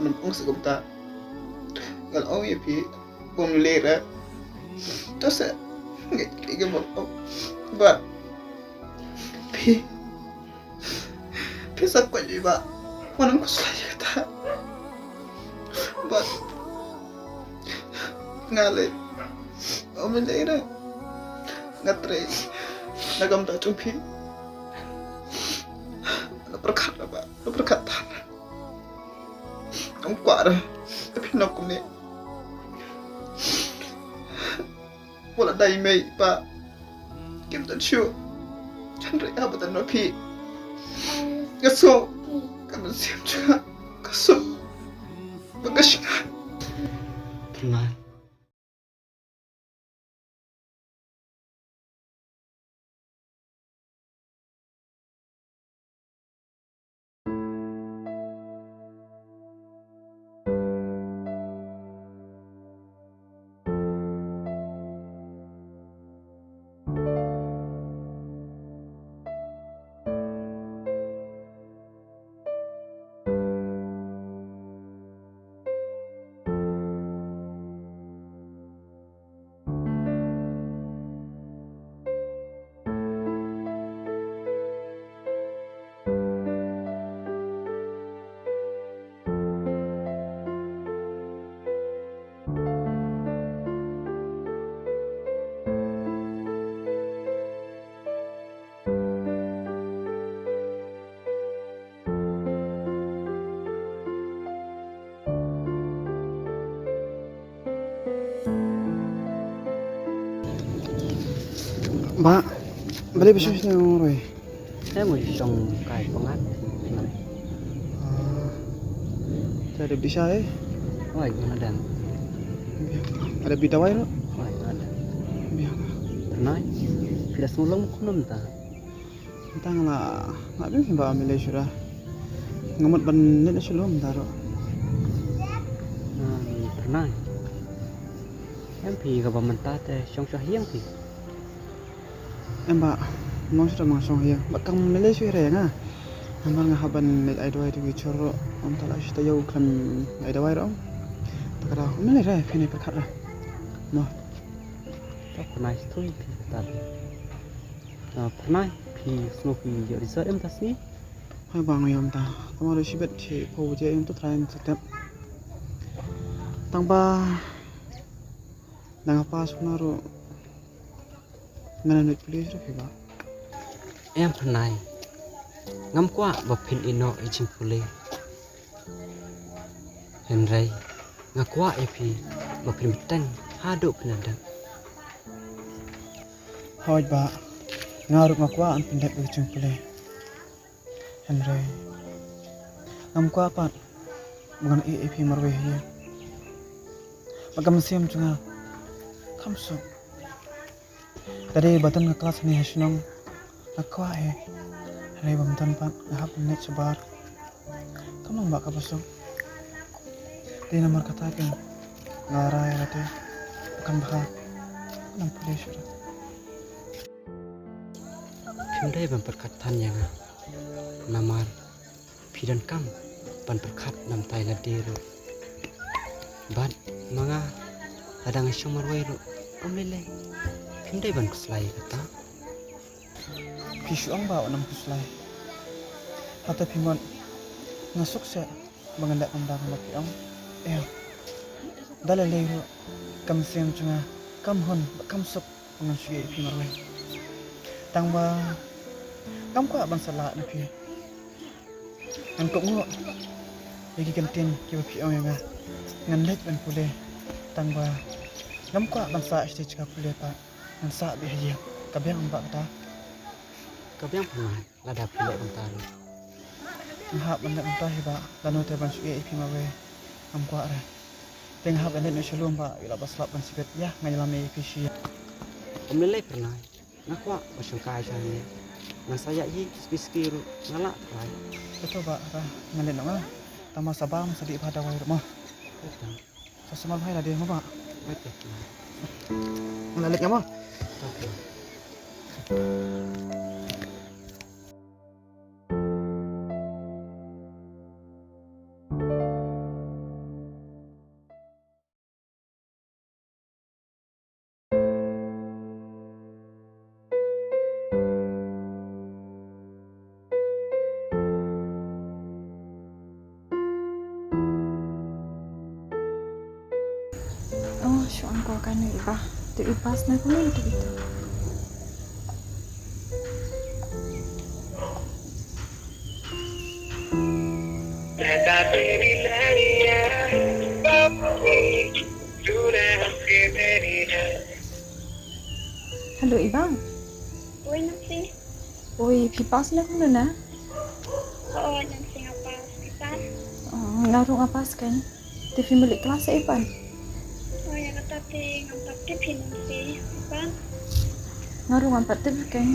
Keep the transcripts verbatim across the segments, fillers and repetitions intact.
Ong sa kumta. Nga la ong ïa phi, bym leh re. To sa, nga ïa phi, bym ong. Bad phi, phi sa kwah ïa ba, wan ong ko sa ïa kata. Bad nga leh, bym leh re. Nga trei na ka bynta jong phi. Nga pyrkhat re ba, nga pyrkhat than. Ngam kwah re ba phin long kumne. Wat la dei mei pa, kim don shuh. Hynrei haba don ma phi, nga sngew ka mynsiem jong nga ka suk bad ka shngaiñ. Pynai. Ba, balei ba shu shong roi? Te mo shong kai pangat. Ah. Te ada bisa eh? Oi, ada. Ada bi dawai lo? Oi, ada. Biang. Pernah? Phi la sngewlong kumno mynta? Mynta nga la, nga bym shim ba me lei shuh. Nga mut ban leit na shalom mynta ruh. Hmm, pernah. Em phi kaba mynta te shong sha ïing phi? Em ba, mo shuh ma nga shong ïing. Ba kam me lei shuh re nga. Namar nga hap ban leit ai dawai tu ki chor ruh. Mynta la shu taïew khlem ai dawai ruh. Ta ka daw me lei re phi ne pyrkhat re. Mo. Ta pernah shu thui phi ta. Ah, pernah phi sngewbha ïoh result em ta sngi? Hooid ba nga ïoh em ta. Tang ba ruh shibit shi phew baje ïoh tu trai sa tep. Tang ba dang ha pass na ruh ngan ïa pule ruh phi ba. Em pernah. Ngam kwah ba phin ïeh noh ïa jingpule. Hynrei nga kwah ïa phi ba phin bteng haduh phin da dep. Hooid ba, nga ruh nga kwah ban pyndep ïa ka jingpule. Hynrei ngam kwah pat ba ngan ïeh ïa phi marwei hi. Ba ka mynsiem jong nga kam suk. Ka dei ba don ka klas hangne ha shnong nga kwah hi. Hynrei bym don pat nga hap ban leit shabar. Kam long ba kaba suk. Dei namar kata kein nga rai lade ba kan bha ban pule shuh. Phim dei ban pyrkhat than ïa nga namar phi donkam ban pyrkhat namar ïa lade ruh. Bad ma nga lada nga shong marwei ruh ym lei lei. Phim dei ban khuslai ïa kata. Phi shu ong ba wat nym khuslai. Hato phi mon nga suk seh ba ngan leh kumba phi ong? Em. Da lei lei ruh ka mynsiem jong nga kam hun bad kam suk ba ngan shu ïeh ïa phi marwei. Tang ba ngam kwah ban sa lah na phi. Ngan kohnguh ïa ki kyntien kiba phi ong ïa nga. Ngan leit ban pule. Tang ba ngam kwah ban sah shatei jaka pule pat. Ngan sah beit ha ïing. Ka biang em ba kata? Ka biang pynban lada phi leh kumta ruh. Nga hap ban leh kumta hi ba lano te ban shu ïeh ïa phi marwei. Ngam kwah re. Te nga hap ban leit noh sha lum ba ïoh lah ba slap ban shibit. Ïa, nga ïalam ïa phi shi. Ym lei lei Pyrnai. Nga kwah ban shong kai sha hangne. Ngan sa ïaid hi sbi sbi ruh nga lah trai. Te to ba, ba ngan leit noh nga. Tang ba sa bam sa dih bha dawai ruh mo. Te tang. Sa sumar bha ïa lade mo ba. Bad te tang. Nga lah leit nga mo. Te tang. Ang ko kane i Bah. Tu i Bah sna kumne tu itu. Hello i Bah. Oi Nancy. Oi, phi pass na kumno na? Oh, Nancy nga pass, phi pass? Oh, nga ruh nga pass kan. Te phi malik klas ei pan? Oh, ïa kata te ngam pat tip hi Nancy, phi pan? Nga ruh ngam pat tip kan.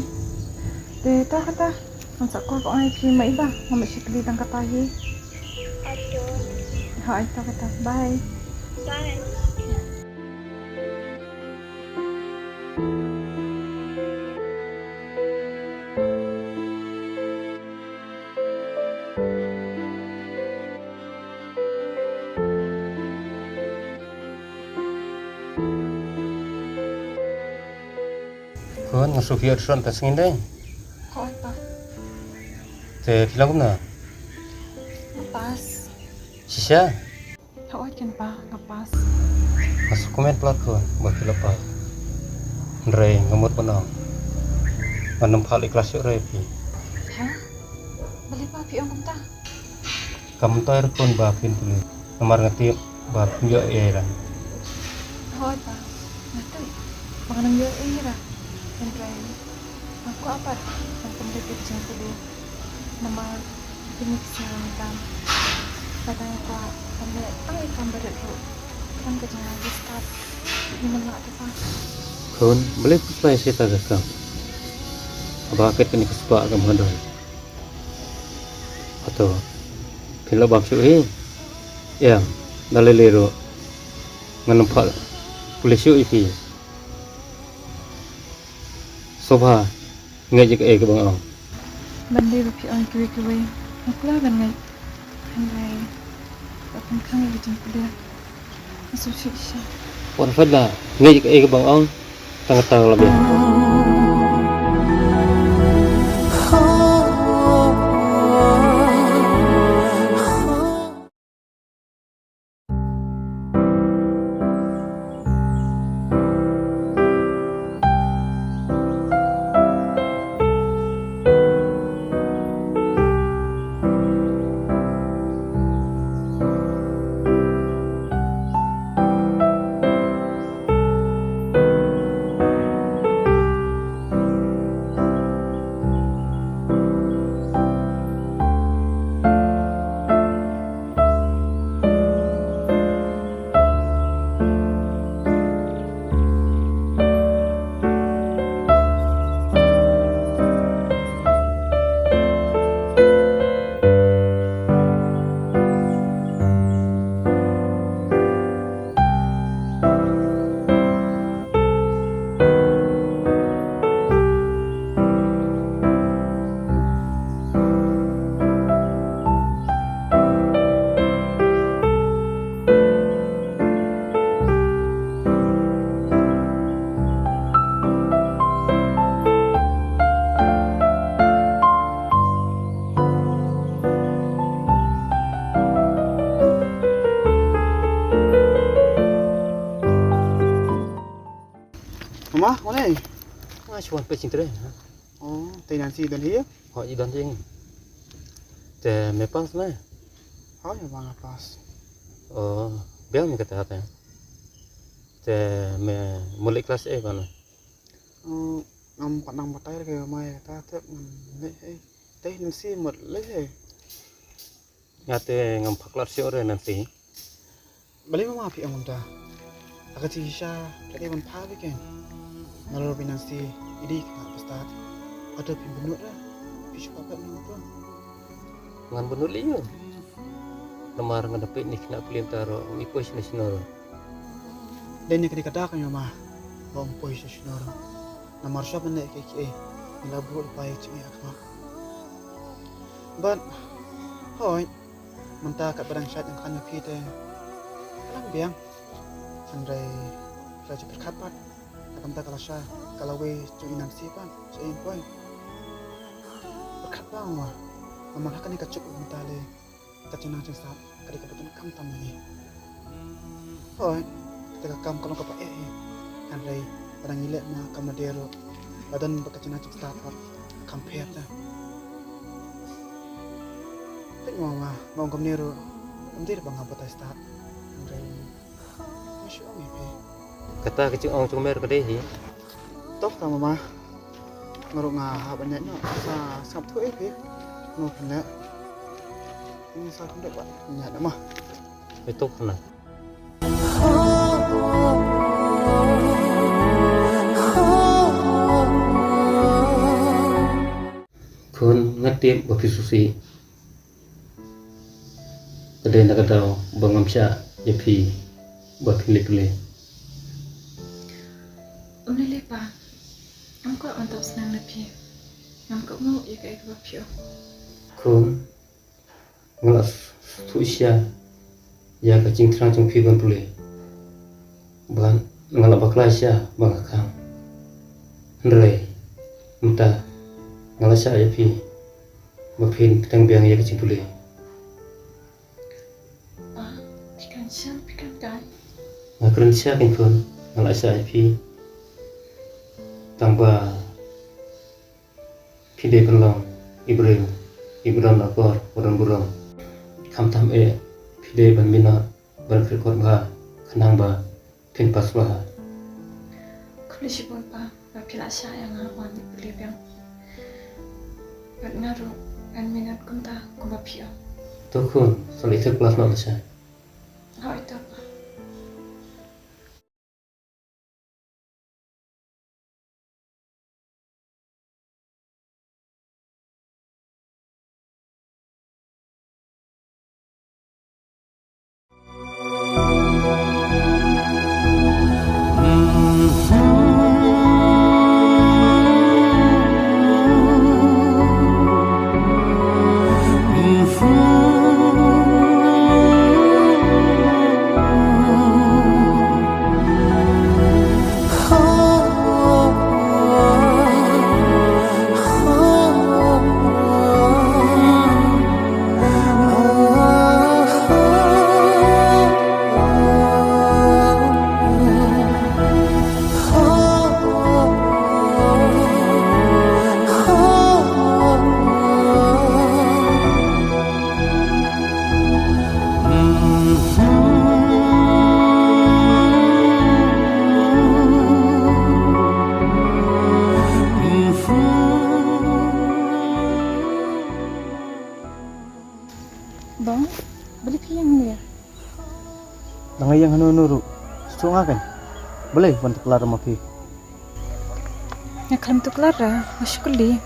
Te ta kata, ngam sa call ko ai phi ma i Bah, ngam sa kli tang kata hi. Ato. Ha, ai ta kata. Bye. Bye. Khun, nga shu phi ot shuh ta sngin dei. Hooid pa. Te phi long kumno? Nga pass. Shisha? Hooid kan pa, nga pass. Nga sngewkmen palat khun ba phi la pass. Hynrei nga mut ban ong, ngan ym phah leit klas shuh re phi. Ha? Balei pa phi ong kumta? Kam myntoi re khun ba phin pule, namar nga tip ba phin ïoh ei ei re. Hooid pa, nga tip ba ngan ym ïoh ei ei re. Hynrei nga kwah pat ban pynleit ïa ka jingpule. Namar phi mih sha ka kam. Lada nga kwah ban leh tang ïa ka kam barit ruh, khlem ka jinglong riewstad, phi mlien lah te pa. Khun, balei phi pynlait ïa ka kam? Haba kat kane ka spah kam hadon. Hato phin lah bam shuh hi? Em, da lei lei ruh ngan ym phah pule shuh ïa phi. Shobha, ngeit ïa kaei kaba nga ong. Ban dei ba phi ong kiwei kiwei, nga kular ban ngeit. Hynrei ba pynkhang ïa ka jingpule. Nga sngewsih shisha. Wan Fadla, ngeit ïa kaei kaba nga ong. Tang kata la biang. Mama, wan ei? Nga shu wan peit jingtrei. Oh, te Nancy don hi? Hooid, i don hi. Te me pass me? Hooid, nga pass. Oh, biang me kata te. Te me mut leit klas ei ban? Oh, ngam pat nang batai re ke mai kata te, mm, leit ei. Te Nancy mut leit ei. Nga te ngam phah klas shuh re Nancy. Balei mama phi ong kumta? Ha ka jingshisha phi la dei ban phah weekend. Nalor ba i Nancy i dei i khynnah bastad. Hato phim bynnud re? Phi shu kwah peit nangto. Ngan bynnud lei ïa u. Namar nga da peit ïa i khynnah kulim ta ruh, ngim poi shano shano ruh. Dei na ka dei ka dak ïa mama ba um poi shano shano ruh. Namar shwa ban leh kiei kiei ngi la buh lypa ïa ka jingeh ha khmat. Bad hooid, mynta katba dang shait ïa nga khlaiñ ïa phi te ka la biang. Hynrei ka la ju pyrkhat pat. Ka mynta ka la shai, ka lawei jong i Nancy pat, shaei in poi. Pyrkhat ba nga, namar ha kane ka juk mynta lei ka jingnang jingsap ka dei kaba donkam tam ïa ngi. Hooid, ka Ka kam ka long kaba eh hi. Hynrei lada ngi leh ma kam lade ruh, la don bad ka jingstad bad kam pher te. Peit mama, nga ong kumne ruh, ym dei ba nga batai stad. Hynrei nga shu ong ïa phi. Kata ka jingong jong mer ka dei hi. To kata mama. Nga ruh nga hap ban ïaid noh, sa sngap thuh ïa phi. Nga phin leh. Nga sa kham dei ban ïaid noh ma. Ito kana. Khun, nga tip ba phi sngewsih. Ka dei na ka daw ba ngam shah ïa phi ba phin leit pule. Ym lei lei pa, ngam kwah ban tap sneng na phi. Ngam kwah ngu ïa kaei kaba phi ong. Khun, nga la sngewthuh shisha ïa ka jingthrang jong phi ban pule. Ba nga la bakla shisha ba nga khang. Hynrei mynta nga la shah ïa phi ba phin bteng biang ïa ka jingpule. Pa, phi kren shisha, phi kren kai. Nga kren shisha kein khun, nga la shah ïa phi. Tang ba phi dei ban long i briew iba don akor, ba don burom. Khamtam eh phi dei ban minot, ban kyrkhu bha, khnang ba phin pass bha. Khublei shibun pa, ba phi la shah ïa nga ban pule biang. Bad nga ruh ngan minot kumta kumba phi ong. To khun, sa leit third class noh lashai. Hooid to pa. Bang, balei phi ïeng hangne? Dang ïeng hano hano ruh. Sngewthuh nga kan. Balei ban tuklar ma phi? Nga khlem tuklar ra, nga shu kylli.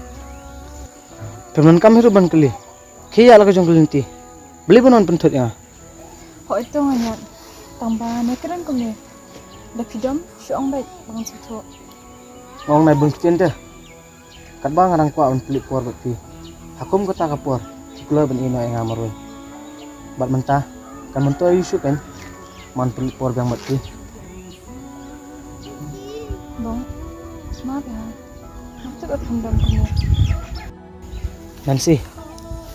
Pynban kam hi ruh ban kylli. Khie ïa la ka jong ka lynti. Balei ban wan pynthut ïa nga? Hooid to nga ñiad. Tang ba ne kren kumne. Da phi dom shu ong beit ba ngan sngewthuh. Nga ong nai bun ktien te. Katba nga dang kwah ban pynlip por bad phi. Ha kum kata ka por phi kloi ban ïehnoh ïa nga marwei. Bad mynta kan myntoi shuh kan ban pynlip por biang bad phi. Bong, sngap ïa nga. Ngam tip ba phim dom kumne. Nancy,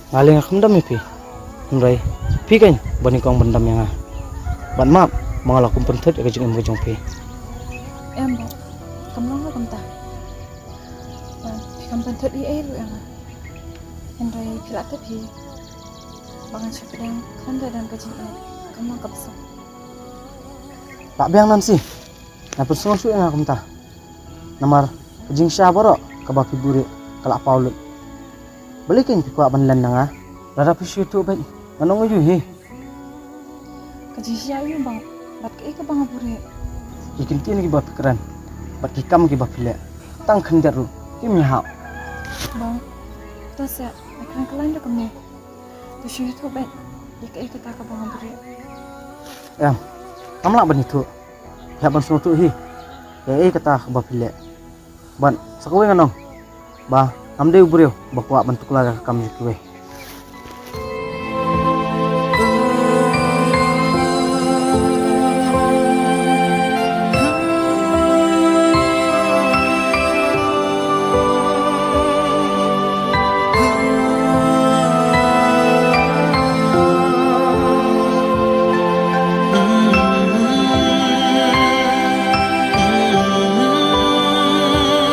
nga lei nga khlem dom ïa phi. Hynrei phi kan ba nyngkong ban dom ïa nga. Bad map ma nga la kum pynthut ïa ka jingim ka jong phi. Em Bong, kam long ha kumta. Phi kam pynthut ei ei ruh ïa nga. Hynrei phi lah tip hi ba ngan shu pdiang khlem da don ka jingïeit, kam long kaba suk. Lah biang Nancy, ngan pynsngew shuh ïa nga kumta. Namar ka jingshisha baroh kaba phi buhrieh ka la paw lut. Balei kein phi kwah ban len na nga? Lada phi shu ïathuh beit ngan ong aiu hi. Ka jingshisha aiu Bong, bad kaei kaba nga buhrieh? Ki ktien kiba phi kren bad ki kam kiba phi leh, tang khyndiat ruh kim ïahap. Bong, to seh, nga kren kyllaiñ ruh kumne. To shu ïathuh beit ïa kaei kata kaba nga buhrieh. Em, ngam lah ban ïathuh. Hap ban sngewthuh hi ïa kaei kata kaba phi leh. Bad sa kawei ngan ong ba ngam dei u briew ba kwah ban tuklar ïa ka kam jong kiwei.